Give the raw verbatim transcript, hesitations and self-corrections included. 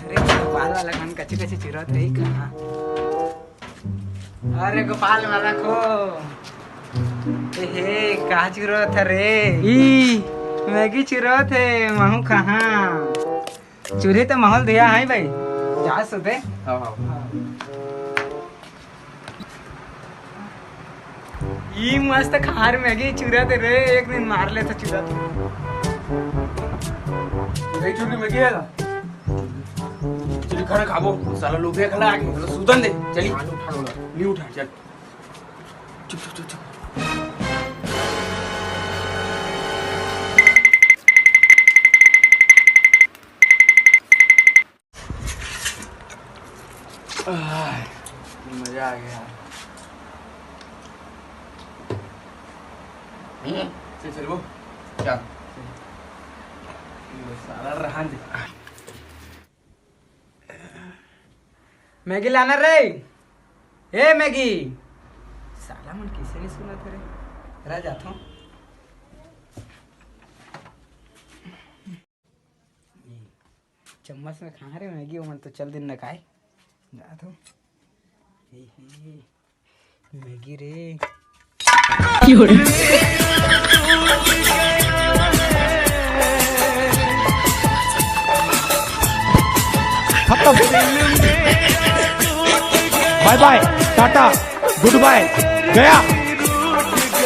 अरे, गोपाल वाला कन कच्ची कच्ची चुरत रही कहाँ? अरे, गोपाल वाला को। ए हे, का चुरत है रे? ई, मैगी चुरत है, महू कहाँ? चूल्हे तो माहौल दिया है भाई। जा सुते। हाँ, हाँ। ई मस्त खार मैगी चुरत हे रे, एक दिन मार लेता चुरत। नहीं चुरत मैगी है ना? चल खाना खाबो, साला लोग भी खड़ा आके, मतलब सूतन दे, चली। नहीं उठा, नहीं उठा, चल। चुप, चुप, चुप, चुप। आह, मजा आ गया। हम्म, चल, चल वो। क्या? वो साला रहन दे। मैगी लाना रे। ए मैगी। साला मन कैसे नहीं सुना थे रे। रह जाता हूँ। चम्मच में कहाँ रे मैगी, ओमन तो चल दिन न खाए। जा तो। हे, हे, मैगी रे। खत्म। बाय बाय, टाटा, गुड बाय, गया।